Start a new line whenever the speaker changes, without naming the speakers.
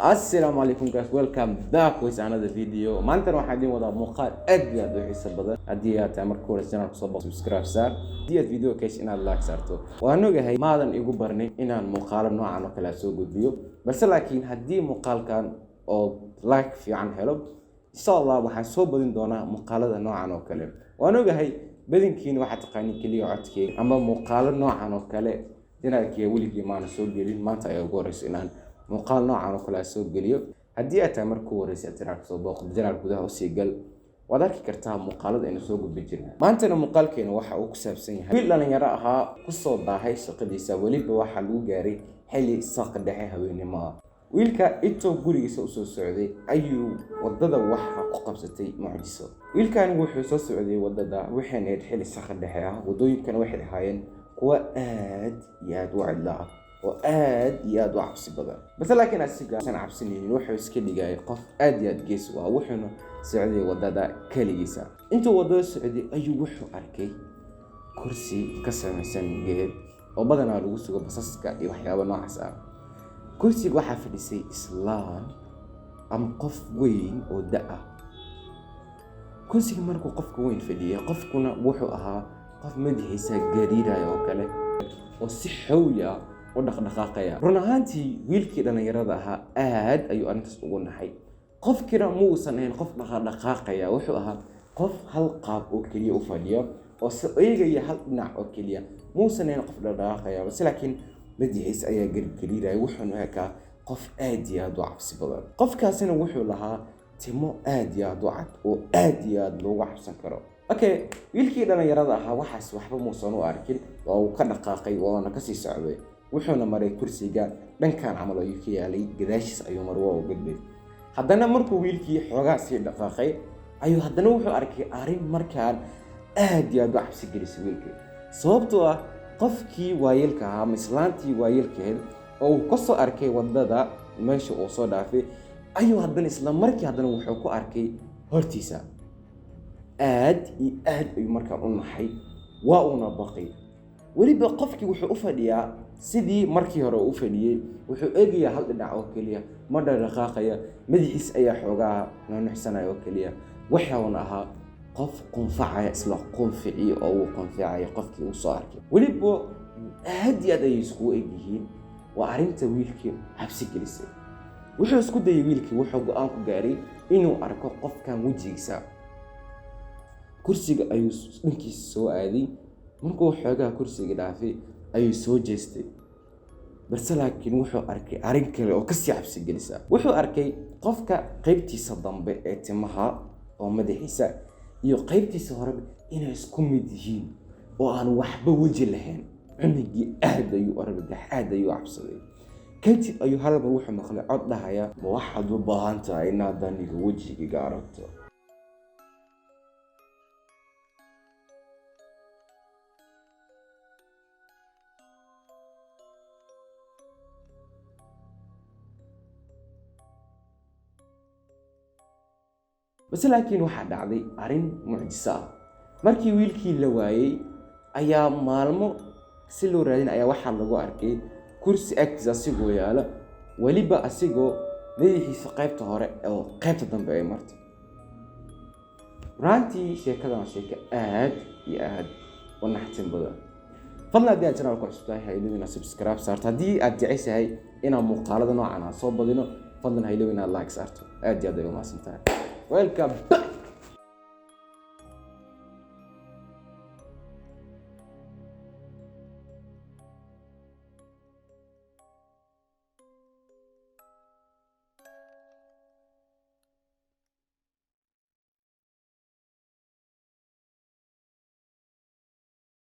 Assalaamu calaykum guys, welcome back with another video. Maantana waxaan idin wadaa muuqaal aad iyo aad u xiiso badan. Haddii aad tahay marka hore channel kusoo booqo, subscribe saar. Haddii aad video ka heshay, inaad like saarto. Waan ogahay maadan igu barnin inaan muuqaalo noocan oo kale soo gudbiyo, balse laakiin haddii muuqaalkan oo like fiican helo, insha Allah waxaan soo badin doonaa muuqaalada noocan oo kale. Waan ogahay badankiina waxaad taqaanin keliya codkeyga ama muuqaalo noocan oo kale. Channelkeyga weligii maana soo gelin, maanta ayaa ugu horeysa inaan muuqaal noocan oo kale soo geliyo. Haddii aad tahay marka ugu horeysa aad channelka soo booqdo, channel gudaha usii gal, waad arki kartaa muuqaalada aynu soo gudbin jirnay. Maantana muuqaalkeena waxa uu ku saabsan yahay wiil dhalinyaro ahaa kusoo daahay shaqadiisa. Weliba waxaa lagu gaaray xilli saqa dhexe haweenimo ah. Wiilka intuu gurigiisa usoo socday ayuu wadada waxa ku qabsatay mucjiso. Wiilkani wuxuu soo socday wadada, waxayna ahayd xilli saqa dhexe ah. Wadooyinkana waxay ahaayeen kuwo aad iyo aad u cidlo ah oo aad iyo aad u cabsi badan, balse laakiin asiga san cabsanaynin, wuxuu iska dhigayay qof aad iyo aad gees u ah. Wuxuuna socday wadada keligiisa. Intuu wadada socday ayuu wuxuu arkay kursi ka samaysan geed oo badanaa lagu sugo basaska iyo waxyaabo noocaas ah. Kursiga waxaa fadhisay islaan ama qof weyn oo da ah. Kursiga markuu qofka weyn fadhiyay, qofkuna wuxuu ahaa qof madaxiisa gariiraya oo kale oo si xawli ah u dhaqdhaqaaqaya. Run ahaantii wiilkii dhallinyarada ahaa aad ayuu arrintaas ugu naxay. Qofkiina ma uusan ahayn qof dhaqdhaqaaqaya, wuxuu ahaa qof hal qaab oo keliya u fadhiyo oo si eegaya hal dhinac oo keliya. Muusan ahayn qof dhaqdhaqaaqaya, balse laakiin madaxiisa ayaa gargariiraya, wuxuuna ekaa qof aad iyo aad u cabsi badan. Qofkaasina wuxuu lahaa timo aad iyo aad u cad oo aad iyo aad loogu cabsan karo. Okay, wiilkii dhallinyarada ahaa waxaas waxba muusan u arkin, waa uu ka dhaqaaqay waana kasii socday. Wuxuuna maray kursiga dhankan camal ayuu ka yaalay, gadaashiis ayuu maray, waa uu gudbay. Haddana markuu wiilkii xoogaa sii dhaqaaqay ayuu haddana wuxuu arkay arrin markaan aad iyo aad u cabsi gelisay wiilkii, sababtoo ah qofkii waayeelka ahaa ama islaantii waayeelkaheed oo uu ka soo arkay wadada meesha uu soo dhaafay ayuu haddana isla markii haddana wuxuu ku arkay hortiisa. Aad iyo aad ayuu markaan u naxay, waa uuna baqay. Weliba qofkii wuxuu u fadhiyaa sidii markii hore uu u fadhiyey, wuxuu eegayaa hal dhinac oo keliya, ma dhaqdhaqaaqaya, madaxiis ayaa xoogaa nunuxsanaya oo keliya. Waxauna ahaa qof qunfacaya, isla qunficiy oo uu qunficaya qofkii uu soo arkay. Weliba aad iyo aad ayay iskugu egyihiin. Waa arrinta wiilkii cabsi gelisay. Wuxuu isku dayay wiilkii, wuxuu go-aan ku gaaray inuu arko qofkan wejigiisa. Kursiga ayuu dhankiisa soo aaday. Markuu xoogaa kursiga dhaafay ayuu soo jeestay, balse laakiin wuxuu arkay arrin kale oo kasii cabsi gelisa. Wuxuu arkay qofka qaybtiisa dambe ee timaha oo madaxiisa iyo qaybtiisa horeba inay isku mid yihiin oo aan waxba weji lahayn. Cunugii aad ayuu argagax, aad ayuu cabsaday. Kadib ayuu halmar wuxuu maqlay cod dhahaya: "Ma waxaad u baahan tahay inaad aniga wejigayga aragto?" Balse laakiin waxaa dhacday arrin mucjiso ah. Markii wiilkii la waayey ayaa maalmo si loo raadin ayaa waxaa lagu arkay kursi agtiisa asigoo yaala, weliba asigoo madaxiisa qaybta hore oo qaybta dambe ay martay. Runtii sheekadan waa sheeko aad iyo aad u naxtin badan. Fadlan haddii aad channelka cusub tahay, ha iloobin inaad subscribe saarto. Haddii aad jeceshahay inaan muuqaalada noocan aan soo badino, fadlan ha iloobin inaad like saarto. Aad iyo aad ay u mahadsan tahay. Welcome back.